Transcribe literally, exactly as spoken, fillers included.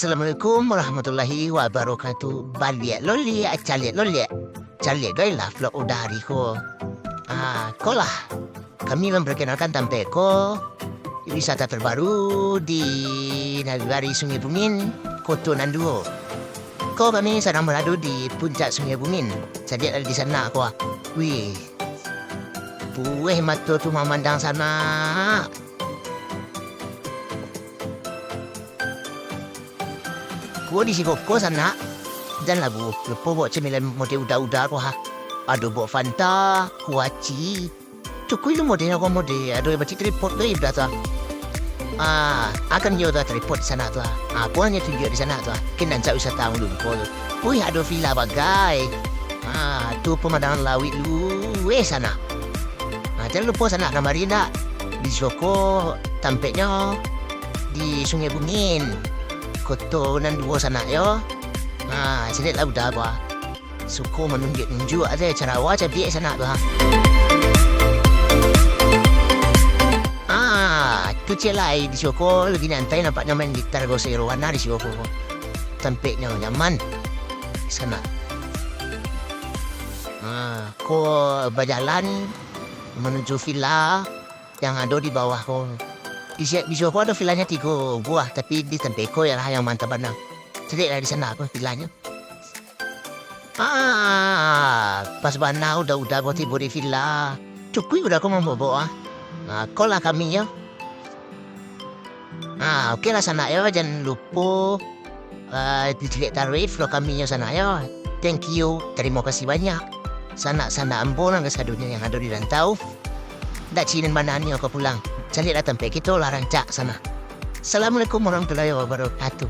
Assalamualaikum warahmatullahi wabarakatuh. Baliak loliak, caliak loliak. Caliak gai lah vlog Uda hari ko. Ah, ko lah. Kami memperkenalkan tampek ko, wisata terbaru di nagari Sungai Bungin, Koto Nan Duo. Ko kami sadang barado di puncak Sungai Bungin. Caliak lah di sanak ko. Wih. Pueh mato tu mamandang sanak. Kuo di siko ko sanak. Jan lah bu, lupo baok camilan mode Uda-Uda ko ha. Ado baok Fanta, kuaci. Cukuik lu modenyo ko mode, ado bacik tripod tu Uda tu ha. Ah, akan yo tu tripod di sanak tu ha. Ah, kuo nyo tunjuak di sanak tu ha. Kin rancak wisata urang ko tu. Wih, ado villa bagai. Ah, tu pamandangan lauik lueh sanak. Ah, jan lupo sanak kamari ndak? Di siko ko tampeknyo di Sungai Bungin, Koto Nan Duo sanak yo. Ah, caliak lah Uda ko ha. Suko manunjuak-nunjuak ado carawa cabiak sanak tu ha. Ah, tu ciek lai di siko ko lagi nyantai nampaknyo main gitar ko sero bana di siko ko. Tampeknyo nyaman sanak. Ah, ko bajalan manuju villa yang ado di bawah ko. Di si-, di siko ko ado villanyo tigo buah, tapi di tampek ko ialah yang mantap bana. Caliak lah di sanak ko villanyo. Ah, pas bana Uda-Uda ko tibo di villa. Cukuik Uda ko mambaok-baok ah. Nah, ko lah kami yo. Ah, oke lah sanak yo, jan lupo, ah, dicaliak taruih vlog kami yo sanak yo. Thank you, tarimo kasih banyak. Sanak-sanak ambo nan kasadonyo yang ado di rantau. Ndak cinen bana nio ka pulang. Caliak lah tampek kito lah rancak sanak. Assalamualaikum warahmatullahi wabarakatuh.